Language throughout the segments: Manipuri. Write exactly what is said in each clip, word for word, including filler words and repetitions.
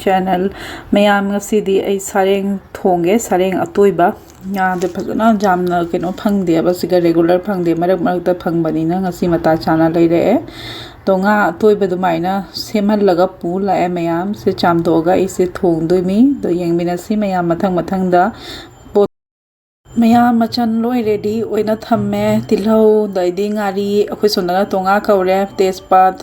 Channel꯫ ꯃꯌꯥꯝ, ꯉꯁꯤꯗꯤ ꯑꯩ ꯁꯥꯔꯦꯡ ꯊꯣꯡꯒꯦ, ꯁꯥꯔꯦꯡ ꯑꯇꯣꯏꯕ꯫ ꯉꯥꯗꯣ ꯐꯖꯅ ꯌꯥꯝꯅ ꯀꯩꯅꯣ ꯐꯪꯗꯦꯕ, ꯁꯤꯒ regular ꯐꯪꯗꯦ, ꯃꯔꯛ ꯃꯔꯛꯇ ꯐꯪꯕꯅꯤꯅ ꯉꯁꯤ ꯃꯇꯥ ꯆꯥꯅ ꯂꯩꯔꯛꯑꯦ꯫ ꯑꯗꯣ ꯉꯥ ꯑꯇꯣꯏꯕ ꯑꯗꯨꯃꯥꯏꯅ ꯁꯦꯝꯍꯜꯂꯒ ꯄꯨ ꯂꯥꯛꯑꯦ ꯃꯌꯥꯝ꯫ ꯁꯤ ꯆꯥꯝꯊꯣꯛꯑꯒ ꯑꯩꯁꯦ ꯊꯣꯡꯗꯣꯏꯅꯤ꯫ ꯑꯗꯣ ꯌꯦꯡꯃꯤꯟꯅꯁꯤ ꯃꯌꯥꯝ ꯃꯊꯪ ꯃꯊꯪꯗ꯫ ꯄꯣꯠ ꯃꯌꯥꯝ ꯃꯆꯜ ꯂꯣꯏ ready ꯑꯣꯏꯅ ꯊꯝꯃꯦ꯫ ꯇꯤꯜꯍꯧ, ꯑꯗꯩꯗꯤ ꯉꯥꯔꯤ, ꯑꯩꯈꯣꯏ ꯁꯣꯝꯗꯅ ꯇꯣꯉꯥ ꯀꯧꯔꯦ, ꯇꯦꯖꯄꯥꯠ,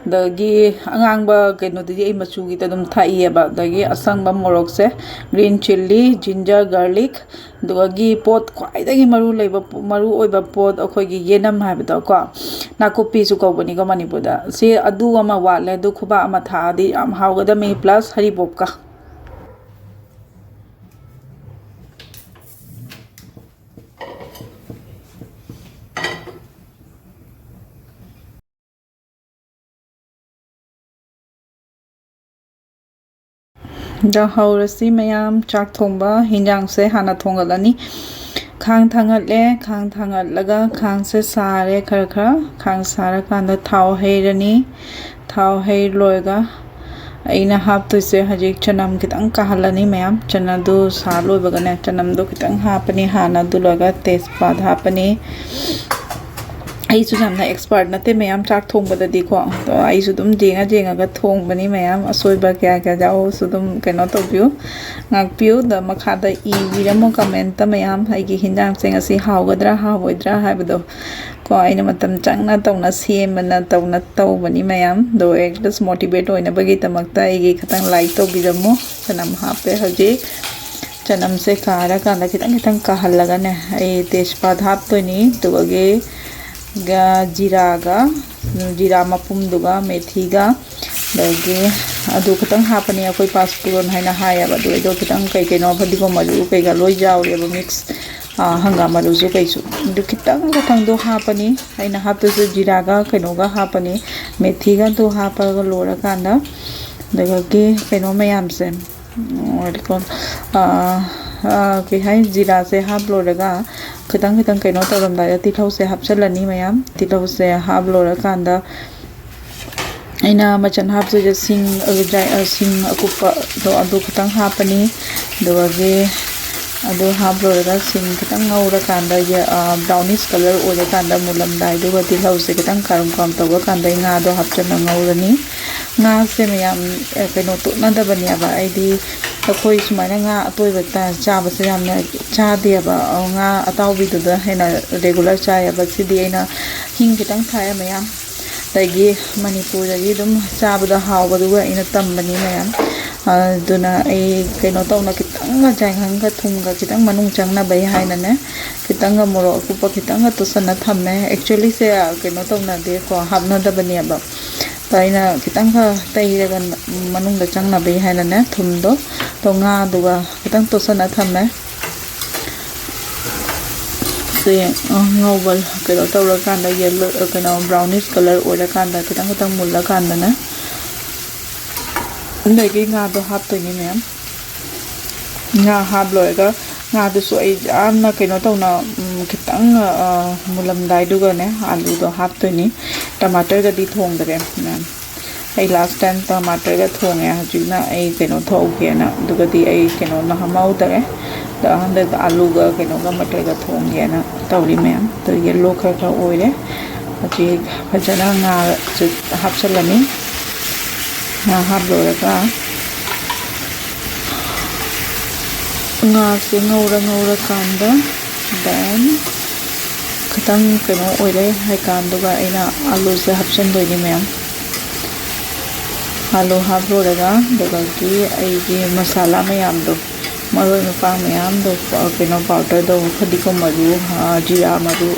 ꯑꯗꯒꯤ ꯑꯉꯥꯡꯕ ꯀꯩꯅꯣꯗꯨꯗꯤ ꯑꯩ ꯃꯆꯨꯒꯤꯗ ꯑꯗꯨꯝ ꯊꯥꯛꯏꯌꯦꯕ꯫ ꯑꯗꯒꯤ ꯑꯁꯪꯕ ꯃꯣꯔꯣꯛꯁꯦ, green chilli, ginger, garlic, ꯑꯗꯨꯒꯤ ꯄꯣꯠ ꯈ꯭ꯋꯥꯏꯗꯒꯤ ꯃꯔꯨ ꯂꯩꯕ, ꯃꯔꯨ ꯑꯣꯏꯕ ꯄꯣꯠ ꯑꯩꯈꯣꯏꯒꯤ ꯌꯦꯅꯝ ꯍꯥꯏꯕꯗꯣꯀꯣ, ꯅꯥꯀꯨꯞꯄꯤꯁꯨ ꯀꯧꯕꯅꯤꯀꯣ ꯃꯅꯤꯄꯨꯔꯗ꯫ ꯁꯤ ꯑꯗꯨ ꯑꯃ ꯋꯥꯠꯂꯦ, ꯑꯗꯨ ꯈꯨꯕꯥꯛ ꯑꯃ ꯊꯥꯛꯑꯗꯤ ꯌꯥꯝ ꯍꯥꯎꯒꯗꯕꯅꯤ, plus ꯍꯔꯤꯕꯣꯞꯀ꯫ ꯑꯗ ꯍꯧꯔꯁꯤ ꯃꯌꯥꯝ, ꯆꯥꯛ ꯊꯣꯡꯕ꯫ ꯍꯤꯟꯖꯥꯡꯁꯦ ꯍꯥꯟꯅ ꯊꯣꯡꯒꯠꯂꯅꯤ꯫ ꯈꯥꯡ ꯊꯥꯡꯒꯠꯂꯦ꯫ ꯈꯥꯡ ꯊꯥꯡꯒꯠꯂꯒ ꯈꯥꯡꯁꯦ ꯁꯥꯔꯦ ꯈꯔ ꯈꯔ꯫ ꯈꯥꯡ ꯁꯥꯔꯀꯥꯟꯗ ꯊꯥꯎ ꯍꯩꯔꯅꯤ꯫ ꯊꯥꯎ ꯍꯩ ꯂꯣꯏꯔꯒ ꯑꯩꯅ ꯍꯥꯞꯇꯣꯏꯁꯦ ꯍꯧꯖꯤꯛ ꯆꯅꯝ ꯈꯤꯇꯪ ꯀꯥꯍꯜꯂꯅꯤ ꯃꯌꯥꯝ꯫ ꯆꯅꯝꯗꯨ ꯁꯥ ꯂꯣꯏꯕꯒꯅꯦ, ꯆꯅꯝꯗꯣ ꯈꯤꯇꯪ ꯍꯥꯞꯄꯅꯤ ꯍꯥꯟꯅ꯫ ꯑꯗꯨ ꯂꯣꯏꯔꯒ ꯇꯦꯖꯄꯥꯠ ꯍꯥꯞꯄꯅꯤ꯫ ꯑꯩꯁꯨ ꯌꯥꯝꯅ expert ꯅꯠꯇꯦ ꯃꯌꯥꯝ ꯆꯥꯛ ꯊꯣꯡꯕꯗꯗꯤꯀꯣ, ꯑꯗꯣ ꯑꯩꯁꯨ ꯑꯗꯨꯝ ꯌꯦꯡꯉ ꯌꯦꯡꯉꯒ ꯊꯣꯡꯕꯅꯤ ꯃꯌꯥꯝ꯫ ꯑꯁꯣꯏꯕ ꯀꯌꯥ ꯀꯌꯥ ꯌꯥꯎꯔꯁꯨ ꯑꯗꯨꯝ ꯀꯩꯅꯣ ꯇꯧꯕꯤꯌꯨ, ꯉꯥꯛꯄꯤꯌꯨ꯫ ꯑꯗ ꯃꯈꯥꯗ ꯏꯕꯤꯔꯝꯃꯣ comment ꯃꯌꯥꯝ, ꯑꯩꯒꯤ ꯍꯤꯟꯖꯥꯡꯁꯦ ꯉꯁꯤ ꯍꯥꯎꯒꯗ꯭ꯔꯥ ꯍꯥꯎꯔꯣꯏꯗ꯭ꯔꯥ ꯍꯥꯏꯕꯗꯣ꯫ ꯀꯣ, ꯑꯩꯅ ꯃꯇꯝ ꯆꯪꯅ ꯇꯧꯅ ꯁꯦꯝꯕꯅ ꯇꯧꯅ ꯇꯧꯕꯅꯤ ꯃꯌꯥꯝ꯫ ꯑꯗꯣ at least motivate ꯑꯣꯏꯅꯕꯒꯤꯗꯃꯛꯇ ꯑꯩꯒꯤ ꯈꯤꯇꯪ like ꯇꯧꯕꯤꯔꯝꯃꯣ꯫ ꯆꯅꯝ ꯍꯥꯞꯄꯦ ꯍꯧꯖꯤꯛ꯫ ꯆꯅꯝꯁꯦ ꯀꯥꯔꯀꯥꯟꯗ ꯈꯤꯇꯪ ꯈꯤꯇꯪ ꯀꯥꯍꯜꯂꯒꯅꯦ ꯑꯩ ꯇꯦꯖꯄꯥꯠ ꯍꯥꯞꯇꯣꯏꯅꯤ꯫ ꯑꯗꯨꯒꯤ ꯒ-, ꯖꯤꯔꯥꯒ, ꯖꯤꯔꯥ ꯃꯄꯨꯝꯗꯨꯒ ꯃꯦꯊꯤꯒ, ꯑꯗꯒꯤ ꯑꯗꯨ ꯈꯤꯇꯪ ꯍꯥꯞꯄꯅꯤ꯫ ꯑꯩꯈꯣꯏ ꯄꯥꯁꯄꯨꯔꯟ ꯍꯥꯏꯅ ꯍꯥꯏꯌꯦꯕ꯫ ꯑꯗꯨ, ꯑꯗꯨ ꯈꯤꯇꯪ ꯀꯩ ꯀꯩꯅꯣ, ꯐꯗꯤꯒꯣꯝ ꯃꯔꯨ ꯀꯩꯀꯥ ꯂꯣꯏ ꯌꯥꯎꯔꯦꯕ, mix꯫ ꯑꯥ, ꯍꯪꯒꯥꯝ ꯃꯔꯨꯁꯨ ꯀꯩꯁꯨ꯫ ꯑꯗꯨ ꯈꯤꯇꯪ ꯈꯤꯇꯪꯗꯣ ꯍꯥꯞꯄꯅꯤ꯫ ꯑꯩꯅ ꯍꯥꯞꯇꯣꯏꯁꯦ ꯖꯤꯔꯥꯒ ꯀꯩꯅꯣꯒ ꯍꯥꯞꯄꯅꯤ, ꯃꯦꯊꯤꯒꯗꯣ ꯍꯥꯞꯄꯒ ꯂꯣꯏꯔꯀꯥꯟꯗ, ꯑꯗꯨꯗꯒꯤ ꯀꯩꯅꯣ ꯃꯌꯥꯝꯁꯦ, ꯎꯝ, ꯑꯥ, ꯑꯥ, ꯀꯩ ꯍꯥꯏ, ꯖꯤꯔꯥꯁꯦ ꯍꯥꯞ ꯂꯣꯏꯔꯒ ꯈꯤꯇꯪ ꯈꯤꯇꯪ ꯀꯩꯅꯣ ꯇꯧꯔꯝꯗꯥꯏꯗ ꯇꯤꯜꯍꯧꯁꯦ ꯍꯥꯞꯆꯤꯜꯂꯅꯤ ꯃꯌꯥꯝ꯫ ꯇꯤꯜꯍꯧꯁꯦ ꯍꯥꯞ ꯂꯣꯏꯔꯀꯥꯟꯗ ꯑꯩꯅ ꯃꯆꯜ ꯍꯥꯞꯇꯣꯏꯁꯦ ꯁꯤꯡ, ꯑ, ꯗ꯭ꯔꯥꯏ-, ꯑ, ꯁꯤꯡ ꯑꯀꯨꯞꯄꯗꯣ ꯑꯗꯨ ꯈꯤꯇꯪ ꯍꯥꯞꯄꯅꯤ꯫ ꯑꯗꯨꯗꯒꯤ ꯑꯗꯨ ꯍꯥꯞ ꯂꯣꯏꯔꯒ ꯁꯤꯡ ꯈꯤꯇꯪ ꯉꯧꯔꯀꯥꯟꯗ ꯌꯦ-, ꯑ, brownish colour ꯑꯣꯏꯔꯀꯥꯟꯗ ꯃꯨꯜꯂꯝꯗꯥꯏꯗꯨꯒ ꯇꯤꯜꯍꯧꯁꯦ ꯈꯤꯇꯪ ꯀꯥꯔꯝ ꯀꯥꯔꯝ ꯇꯧꯕ ꯀꯥꯟꯗ ꯑꯩ ꯉꯥꯗꯣ ꯍꯥꯞꯆꯤꯜꯂ ꯉꯧꯔꯅꯤ꯫ ꯉꯥꯁꯦ ꯃꯌꯥꯝ, ꯑ, ꯀꯩꯅꯣ ꯇꯣꯠꯅꯗꯕꯅꯦꯕ꯫ ꯑꯩꯗꯤ ꯑꯩꯈꯣꯏ ꯁꯨꯃꯥꯏꯅ ꯉꯥ ꯑꯇꯣꯏꯕ ꯇ-, ꯆꯥꯕꯁꯦ ꯌꯥꯝꯅ ꯆꯥꯗꯦꯕ꯫ ꯑ, ꯉꯥ ꯑꯇꯥꯎꯕꯤꯗꯨꯗ ꯍꯦꯟꯅ regular ꯆꯥꯏꯌꯦꯕ꯫ ꯁꯤꯗꯤ ꯑꯩꯅ ꯍꯤꯡ ꯈꯤꯇꯪ ꯊꯥꯛꯑꯦ ꯃꯌꯥꯝ꯫ ꯑꯗꯒꯤ ꯃꯅꯤꯄꯨꯔꯗꯒꯤ ꯑꯗꯨꯝ ꯆꯥꯕꯗ ꯍꯥꯎꯕꯗꯨꯒ ꯑꯩꯅ ꯇꯝꯕꯅꯤ ꯃꯌꯥꯝ꯫ ꯑꯗꯨꯅ ꯑꯩ ꯀꯩꯅꯣ ꯇꯧꯅ ꯈꯤꯇꯪꯒ ꯖꯥꯏꯉꯪꯒ ꯊꯨꯝꯒ ꯈꯤꯇꯪ ꯃꯅꯨꯡ ꯆꯪꯅꯕꯩ ꯍꯥꯏꯅꯅꯦ, ꯈꯤꯇꯪꯒ ꯃꯣꯔꯣꯛ ꯑꯀꯨꯞꯄ ꯈꯤꯇꯪꯒ ꯇꯣꯠꯁꯟꯅ ꯊꯝꯃꯦ꯫ Actually ꯁꯦ ꯀꯩꯅꯣ ꯇꯧꯅꯗꯦꯀꯣ, ꯍꯥꯞꯅꯗꯕꯅꯦꯕ꯫ ꯑꯗꯣ ꯑꯩꯅ ꯈꯤꯇꯪꯒ ꯇꯩꯔꯒ ꯃꯅꯨꯡꯗ ꯆꯪꯅꯕꯩ ꯍꯥꯏꯅꯅꯦ, ꯊꯨꯝꯗꯣ, ꯑꯗꯣ ꯉꯥꯗꯨꯒ ꯈꯤꯇꯪ ꯇꯣꯠꯁꯟꯅ ꯊꯝꯃꯦ꯫ ꯁꯦ, ꯑ, ꯉꯧꯕ ꯀꯩꯅꯣ ꯇꯧꯔꯀꯥꯟꯗ, yellow, ꯑ, ꯀꯩꯅꯣ, brownish colour ꯑꯣꯏꯔꯀꯥꯟꯗ, ꯈꯤꯇꯪ ꯈꯤꯇꯪ ꯃꯨꯜꯂꯀꯥꯟꯗꯅꯦ, ꯑꯗꯒꯤ ꯉꯥꯗꯣ ꯍꯥꯞꯇꯣꯏꯅꯤ ꯃꯌꯥꯝ꯫ ꯉꯥ ꯍꯥꯞ ꯂꯣꯏꯔꯒ ꯉꯥꯗꯨꯁꯨ ꯑꯩ ꯌꯥꯝꯅ ꯀꯩꯅꯣ ꯇꯧꯅ, ꯎꯝ, ꯈꯤꯇꯪ, ꯑ, ꯃꯨꯜꯂꯝꯗꯥꯏꯗꯨꯒꯅꯦ ꯑꯂꯨꯗꯣ ꯍꯥꯞꯇꯣꯏꯅꯤ꯫ ꯇꯃꯥꯇꯔꯒꯗꯤ ꯊꯣꯡꯗ꯭ꯔꯦ ꯃꯌꯥꯝ꯫ ꯑꯩ last time ꯇꯃꯥꯇꯔꯒ ꯊꯣꯡꯉꯦ, ꯍꯧꯖꯤꯛꯅ ꯑꯩ ꯀꯩꯅꯣ ꯇꯧꯒꯦꯅ, ꯑꯗꯨꯒꯗꯤ ꯑꯩ ꯀꯩꯅꯣ ꯅꯝꯍꯧꯗꯔꯦ꯫ ꯑꯗꯣ ꯍꯟꯗꯛ ꯑꯂꯨꯒ ꯀꯩꯅꯣꯒ ꯃꯇꯔꯒ ꯊꯣꯡꯒꯦꯅ ꯇꯧꯔꯤ ꯃꯌꯥꯝ꯫ ꯑꯗꯣ yellow ꯈꯔ ꯈꯔ ꯑꯣꯏꯔꯦ꯫ ꯍꯧꯖꯤꯛ ꯐꯖꯅ ꯉꯥꯁꯦ ꯍꯥꯞꯆꯤꯜꯂꯅꯤ꯫ ꯉꯥ ꯍꯥꯞ ꯂꯣꯏꯔꯒ ꯉꯥꯁꯦ ꯉꯧꯔ ꯉꯧꯔꯀꯥꯟꯗ, then ꯈꯤꯇꯪ ꯀꯩꯅꯣ ꯑꯣꯏꯔꯦ ꯍꯥꯏꯀꯥꯟꯗꯨꯒ ꯑꯩꯅ ꯑꯂꯨꯁꯦ ꯍꯥꯞꯆꯤꯟꯗꯣꯏꯅꯤ ꯃꯌꯥꯝ꯫ ꯑꯂꯨ ꯍꯥꯞ ꯂꯣꯏꯔꯒ ꯑꯗꯨꯗꯒꯤ ꯑꯩꯒꯤ ꯃꯁꯥꯂꯥ ꯃꯌꯥꯝꯗꯣ, ꯃꯔꯣꯏ ꯃꯄꯥꯡ ꯃꯌꯥꯝꯗꯣ, ꯀꯩꯅꯣ, powder ꯗꯣ, ꯐꯗꯤꯒꯣꯝ ꯃꯔꯨ, ꯑ, ꯖꯤꯔꯥ ꯃꯔꯨ,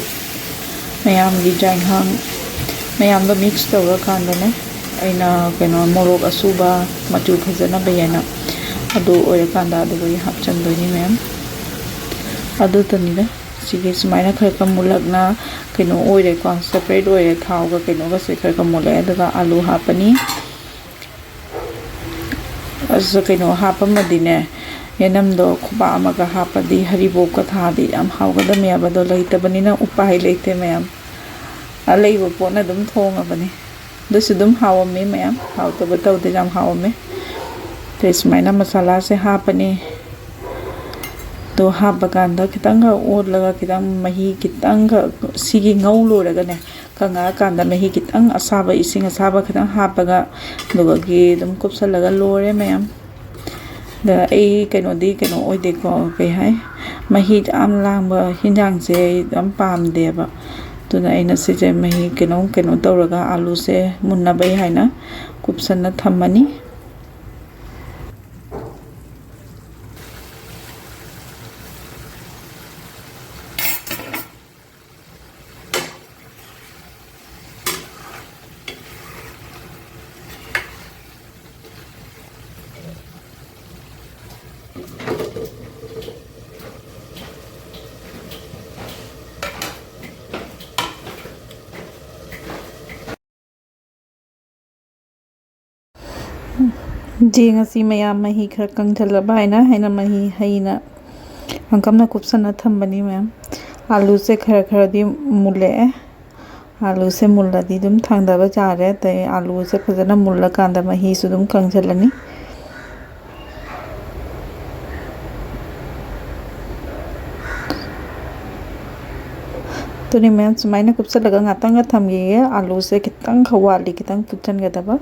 ꯃꯌꯥꯝꯒꯤ ꯖꯥꯏꯉꯪ ꯃꯌꯥꯝꯗꯣ mix ꯇꯧꯔꯀꯥꯟꯗꯅꯦ, ꯑꯩꯅ ꯀꯩꯅꯣ, ꯃꯣꯔꯣꯛ ꯑꯁꯨꯕ ꯃꯆꯨ ꯐꯖꯅꯕ ꯍꯥꯏꯅ, ꯑꯗꯨ ꯑꯣꯏꯔꯀꯥꯟꯗ ꯑꯗꯨꯒ ꯑꯩ ꯍꯥꯞꯆꯤꯟꯗꯣꯏꯅꯤ ꯃꯌꯥꯝ꯫ ꯑꯗꯨꯇꯅꯤꯗ꯫ ꯁꯤꯒꯤ ꯁꯨꯃꯥꯏꯅ ꯈꯔ ꯈꯔ ꯃꯨꯜꯂꯛꯅ ꯀꯩꯅꯣ ꯑꯣꯏꯔꯦꯀꯣ, separate ꯑꯣꯏꯔꯦ, ꯊꯥꯎꯒ ꯀꯩꯅꯣꯒꯁꯦ ꯈꯔ ꯈꯔ ꯃꯨꯜꯂꯛꯑꯦ꯫ ꯑꯗꯨꯒ ꯑꯂꯨ ꯍꯥꯞꯄꯅꯤ꯫ ꯑꯁ, ꯀꯩꯅꯣ ꯍꯥꯞꯄꯝꯃꯗꯤꯅꯦ, ꯌꯦꯅꯝꯗꯣ ꯈꯨꯕꯥꯛ ꯑꯃꯒ ꯍꯥꯞꯄꯗꯤ, ꯍꯔꯤꯕꯣꯞꯀ ꯊꯥꯗꯤ ꯌꯥꯝ ꯍꯥꯎꯒꯗꯕꯅꯦꯕ꯫ ꯑꯗꯣ ꯂꯩꯇꯕꯅꯤꯅ ꯎꯄꯥꯏ ꯂꯩꯇꯦ ꯃꯌꯥꯝ, ꯑꯂꯩꯕ ꯄꯣꯠꯅ ꯑꯗꯨꯝ ꯊꯣꯡꯉꯕꯅꯤ꯫ ꯑꯗꯨꯁꯨ ꯑꯗꯨꯝ ꯍꯥꯎꯔꯝꯃꯤ ꯃꯌꯥꯝ, ꯍꯥꯎꯇꯕ ꯇꯧꯗꯦ, ꯌꯥꯝ ꯍꯥꯎꯔꯝꯃꯤ꯫ ꯑꯗꯩ ꯁꯨꯃꯥꯏꯅ ꯃꯁꯥꯂꯥꯁꯦ ꯍꯥꯞꯄꯅꯤ꯫ ꯑꯗꯣ ꯍꯥꯞꯄ ꯀꯥꯟꯗ ꯈꯤꯇꯪꯒ ꯑꯣꯠꯂꯒ, ꯈꯤꯇꯪ ꯃꯍꯤ ꯈꯤꯇꯪꯒ, ꯁꯤꯒꯤ ꯉꯧ ꯂꯣꯏꯔꯒꯅꯦ, ꯀꯪꯉꯛꯑꯀꯥꯟꯗ ꯃꯍꯤ ꯈꯤꯇꯪ ꯑꯁꯥꯕ, ꯏꯁꯤꯡ ꯑꯁꯥꯕ ꯈꯤꯇꯪ ꯍꯥꯞꯄꯒ, ꯑꯗꯨꯒꯒꯤ ꯑꯗꯨꯝ ꯀꯨꯞꯁꯜꯂꯒ ꯂꯣꯏꯔꯦ ꯃꯌꯥꯝ꯫ ꯑꯗ ꯑꯩ ꯀꯩꯅꯣꯗꯤ ꯀꯩꯅꯣ ꯑꯣꯏꯗꯦꯀꯣ, ꯀꯩ ꯍꯥꯏ, ꯃꯍꯤ ꯌꯥꯝ ꯂꯥꯡꯕ ꯍꯤꯟꯖꯥꯡꯁꯦ ꯑꯩ ꯌꯥꯝ ꯄꯥꯝꯗꯦꯕ꯫ ꯑꯗꯨꯅ ꯑꯩꯅ ꯁꯤꯁꯦ ꯃꯍꯤ ꯀꯩꯅꯣ, ꯀꯩꯅꯣ ꯇꯧꯔꯒ ꯑꯂꯨꯁꯦ ꯃꯨꯟꯅꯕꯩ ꯍꯥꯏꯅ ꯀꯨꯞꯁꯟꯅ ꯊꯝꯃꯅꯤ꯫ ꯆꯦꯡ ꯑꯁꯤ ꯃꯌꯥꯝ ꯃꯍꯤ ꯈꯔ ꯀꯪꯁꯤꯜꯂꯕ ꯍꯥꯏꯅ ꯑꯩꯅ ꯃꯍꯤ ꯍꯩꯅ ꯌꯥꯝ ꯀꯟꯅ ꯀꯨꯞꯁꯟꯅ ꯊꯝꯕꯅꯤ ꯃꯌꯥꯝ꯫ ꯑꯥꯂꯨꯁꯦ ꯈꯔ ꯈꯔꯗꯤ ꯃꯨꯜꯂꯛꯑꯦ꯫ ꯑꯥꯂꯨꯁꯦ ꯃꯨꯜꯂꯗꯤ ꯑꯗꯨꯝ ꯊꯥꯡꯗꯕ ꯌꯥꯔꯦ꯫ ꯑꯗꯩ ꯑꯥꯂꯨꯁꯦ ꯐꯖꯅ ꯃꯨꯜꯂꯀꯥꯟꯗ ꯃꯍꯤꯁꯨ ꯑꯗꯨꯝ ꯀꯪꯁꯤꯜꯂꯅꯤ꯫ ꯑꯗꯨꯅꯤ ꯃꯌꯥꯝ, ꯁꯨꯃꯥꯏꯅ ꯀꯨꯞꯁꯜꯂꯒ ꯉꯥꯛꯇꯪꯒ ꯊꯝꯈꯤꯒꯦ꯫ ꯑꯥꯂꯨꯁꯦ ꯈꯤꯇꯪ ꯈꯔ ꯋꯥꯠꯂꯤ, ꯈꯤꯇꯪ ꯐꯨꯠꯆꯟꯒꯗꯕ꯫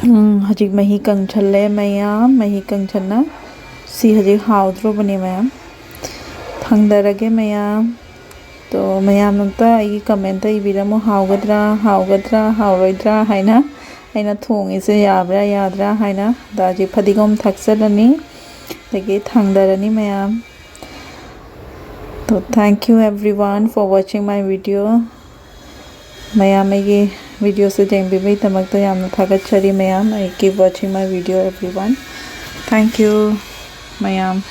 ꯎꯝ, ꯍꯧꯖꯤꯛ ꯃꯍꯤ ꯀꯪꯁꯜꯂꯦ ꯃꯌꯥꯝ, ꯃꯍꯤ ꯀꯪꯁꯟꯅ꯫ ꯁꯤ ꯍꯧꯖꯤꯛ ꯍꯥꯎꯗ꯭ꯔꯣꯕꯅꯦ ꯃꯌꯥꯝ꯫ ꯊꯥꯡꯗꯔꯒꯦ ꯃꯌꯥꯝ꯫ ꯑꯗꯣ ꯃꯌꯥꯝ ꯑꯝꯇ ꯑꯩꯒꯤ comment ꯏꯕꯤꯔꯝꯃꯣ, ꯍꯥꯎꯒꯗ꯭ꯔꯥ, ꯍꯥꯎꯒꯗ꯭ꯔꯥ, ꯍꯥꯎꯔꯣꯏꯗ꯭ꯔꯥ ꯍꯥꯏꯅ꯫ ꯑꯩꯅ ꯊꯣꯡꯉꯤꯁꯦ ꯌꯥꯕ꯭ꯔꯥ, ꯌꯥꯗ꯭ꯔꯥ ꯍꯥꯏꯅ꯫ ꯑꯗ ꯍꯧꯖꯤꯛ ꯐꯗꯤꯒꯣꯝ ꯊꯥꯛꯆꯜꯂꯅꯤ, ꯑꯗꯒꯤ ꯊꯥꯡꯗꯔꯅꯤ ꯃꯌꯥꯝ꯫ ꯑꯗꯣ thank you everyone for watching my video꯫ ꯃꯌꯥꯝ ꯑꯩꯒꯤ videoꯁꯦ ꯌꯦꯡꯕꯤꯕꯒꯤꯗꯃꯛꯇ ꯌꯥꯝꯅ ꯊꯥꯒꯠꯆꯔꯤ ꯃꯌꯥꯝ꯫ I keep watching my video everyone꯫ Thank you ꯃꯌꯥꯝ꯫